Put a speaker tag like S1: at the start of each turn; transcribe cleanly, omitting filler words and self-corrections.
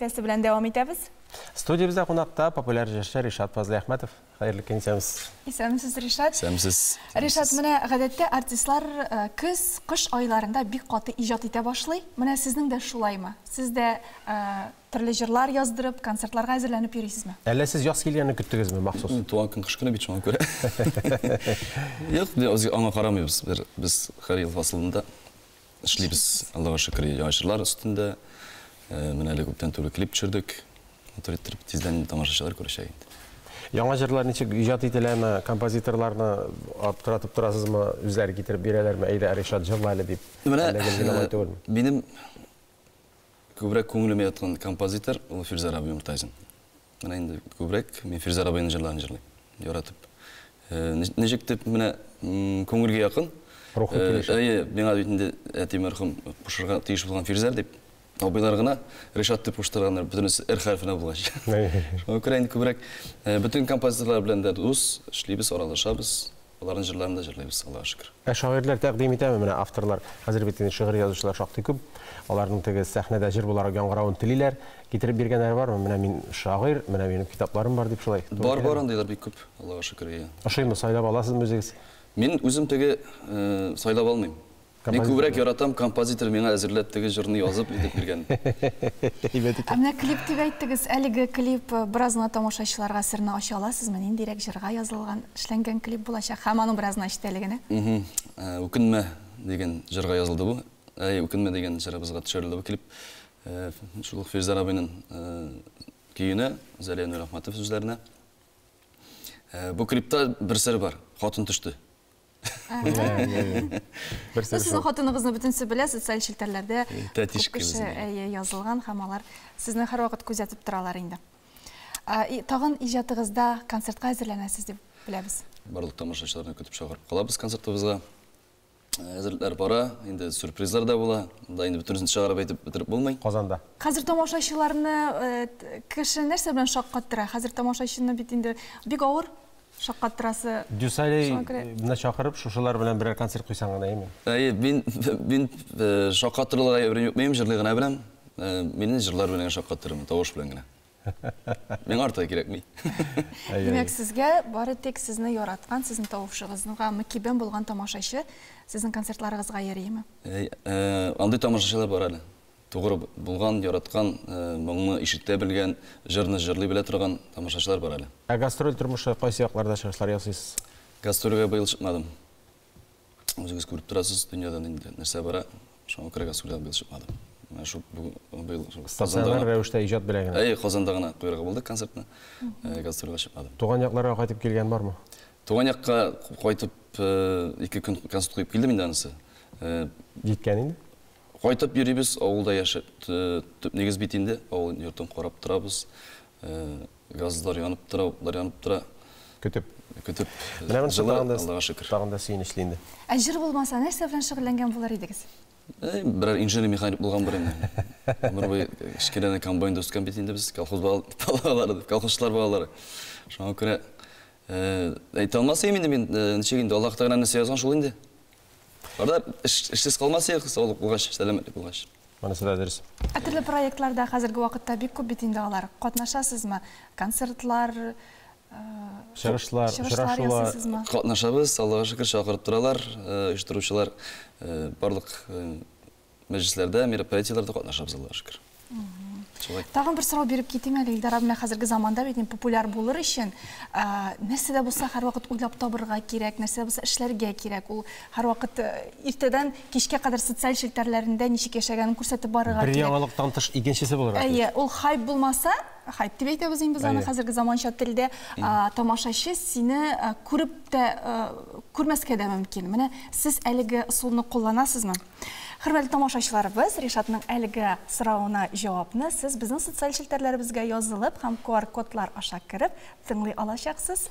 S1: сәхифәсе белән дәвам итәбез.
S2: Студиябездә кунакта популяр җырчы Ришат Фазлыәхмәтов. Хәерле көн, исәнмесез.
S1: Исәнмесез, Ришат.
S3: Исәнмесез.
S1: Ришат, менә гадәттә артистлар э, көз, кыш айларында бик каты иҗат итә башлый. Менә сезнең дә шулаймы? Сез дә э, төрле җырлар яздырып, концертларга әзерләнеп йөрисезме?
S2: Әллә сез яз килгәнне көттегезме махсус?
S3: Туган көн кыш көне бит шуңа күрә. Юк, без аңа карамыйбыз. Без һәр ел фасылында эшлибез, Аллага шөкер, яңа җырлар өстендә. Менә әле күптән түгел клип төшердек. Матур иттереп, тиздән тамашачылар күрәчәк инде.
S2: Яңа җырлар ничек иҗат ителәме? Композиторларны аптыратып торасызмы? Үзләре китереп бирәләрме? Әйдә, Ришат, җырла әле дип.
S3: Менә
S2: Әллә гел генә алай түгелме?
S3: минем күбрәк күңелемә яткан композитор ул Фирзәр абый Мортазин. Менә инде күбрәк мин Фирзәр абыйның җырларын җырлыйм. Яратып. Ничек дип менә күңелгә якын.
S2: Рухи килешә.
S3: Әйе, миңа бит инде әти мәрхүм кушырга тиеш булган Фирзәр дип. Абыйлар гына Ришат дип куштырганнар, бөтенесе Р хәрефенә булгач. Шуңа күрә инде күбрәк бөтен композиторлар белән дә дус, эшлибез, аралашабыз. Аларның җырларын да җырлыйбыз, Аллага шөкер.
S2: Ә шагыйрьләр тәкъдим итәме менә авторлар? Хәзер бит инде шигырь язучылар шактый күп. Аларның теге сәхнәдә җыр буларак яңгыравын телиләр. Китереп биргәннәре бармы? Менә мин шагыйрь, менә минем китапларым бар дип шулай.
S3: Бар, бар андыйлар бик күп, Аллага шөкер, әйе.
S2: Ошыймы, сайлап аласызмы үзегез?
S3: Мин үзем теге сайлап алмыйм. Мин күбрәк яратам композитор миңа әзерләп теге җырны язып итеп биргән.
S2: Әйбәт
S1: икән. Ә менә клип дип әйттегез. Әлеге клип бераз гына тамашачыларга серне ача аласызмы? Ниндирәк җырга язылган, эшләнгән клип булачак һәм аның бераз гына эчтәлегенә?
S3: Үкенмә дигән җырга язылды бу. Әй, үкенмә дигән җырыбызга төшерелде бу клип. Шул ук Фирзәр абыйның көенә, Зәлия Нурәхмәтов сүзләренә. Бу клипта бер сер бар. Хатын төште.
S2: Бер сер
S1: Сезнең хатыныгызны бөтенесе белә, социаль челтәрләрдә
S3: күп
S1: кеше әйе язылган һәм алар сезне һәрвакыт күзәтеп торалар инде. Тагын иҗатыгызда концертка әзерләнәсез дип беләбез.
S3: Барлык тамашачыларны көтеп чакырып калабыз концертыбызга. Әзерлекләр бара, инде сюрпризлар да була. Монда инде бөтенесен чыгарып әйтеп бетереп булмый.
S2: Казанда.
S1: Хәзер тамашачыларны кеше нәрсә белән шаккаттыра? Хәзер тамашачыны бит инде бик авыр Шаккаттырасы.
S2: Дюсалей менә чакырып, шушылар белән берәр концерт куйсаң гына, әйеме?
S3: Әйе, мин мин шаккаттырырга әйберем юк, мин җырлый гына беләм. Мине җырлар белән генә шаккаттырырмын, тавыш белән генә. Миңа артыгы кирәкми.
S1: Димәк, сезгә бары тик сезне яраткан, сезнең тавышыгызга мөкиббән булган тамашачы сезнең концертларыгызга йөриме?
S3: Андый тамашачылар бар әле. Тугры булган, яраткан, моңны ишетә белгән, җырны җырлый белә торган тамашачылар бар әле.
S2: Ә гастроль тормышы, кайсы якларда чыгышлар ясыйсыз?
S3: Гастрольгә быел чыкмадым. Үзегез күреп торасыз, дөньяда нинди нәрсә бара. Шуңа күрә гастрольгә быел чыкмадым. Менә шул бүген быел шул
S2: Стационар рәвештә иҗат белән генә.
S3: Әйе, Казанда гына куярга булдык концертны. Гастрольгә чыкмадым.
S2: Туган якларга кайтып килгән бармы?
S3: Туган якка кайтып, ике көн концерт куеп килдем инде анысы.
S2: Җиткән инде.
S3: Кайтып йөрибез, авылда яшәп, төп нигез бит инде, авыл йортын карап торабыз. Газлар янып тора, утлар янып тора.
S2: Көтеп.
S3: Көтеп.
S2: Менә монысы
S3: Җылы,
S2: тагын да,
S3: Аллага шөкер.
S2: Тагын да сөенечле инде.
S1: Ә җыр булмаса, нәрсә белән шөгыльләнгән булыр идегез?
S3: Берәр инженер-механик булган булыр идем. Гомер буе кечкенәдән комбайнда үскән бит инде без, колхоз балалары, колхозчылар балалары. Шуңа күрә әйтә алмас идем инде мин, ничек инде Аллаһ Тәгалә нәрсә язган шул инде. Барда эшсез калмас идек, саулык булгач, сәламәтлек булгач.
S2: Монысы да дөрес.
S1: Ә төрле проектларда хәзерге вакытта бик күп бит инде алар. Катнашасызмы? Концертлар,
S2: чыгышлар,
S1: чыгышлар ясыйсызмы?
S3: Катнашабыз, Аллага шөкер, чакырып торалар оештыручылар. Барлык мәҗлесләрдә, мероприятиеләрдә катнашабыз, Аллага шөкер. Шулай.
S1: Тагын бер сорау биреп китим әле, Илдар абый, менә хәзерге заманда бит инде популяр булыр өчен, нәрсә дә булса һәрвакыт уйлап табырга кирәк, нәрсә дә булса эшләргә кирәк. Ул һәрвакыт иртәдән кичкә кадәр социаль челтәрләрендә ничек яшәгәнен күрсәтеп барырга
S2: Бер
S1: кирәк.
S2: яңалыктан тыш икенчесе булырга тиеш.
S1: Әйе, ул хайп булмаса, хайп дип әйтәбез инде без аны хәзерге заманча телдә, тамашачы сине күреп тә күрмәскә дә мөмкин. Менә сез әлеге ысулны кулланасызмы? Хөрмәтле тамашачыларыбыз, Ришатның әлеге соравына җавапны сез безнең социаль челтәрләребезгә язылып һәм QR-кодлар аша кереп тыңлый алачаксыз.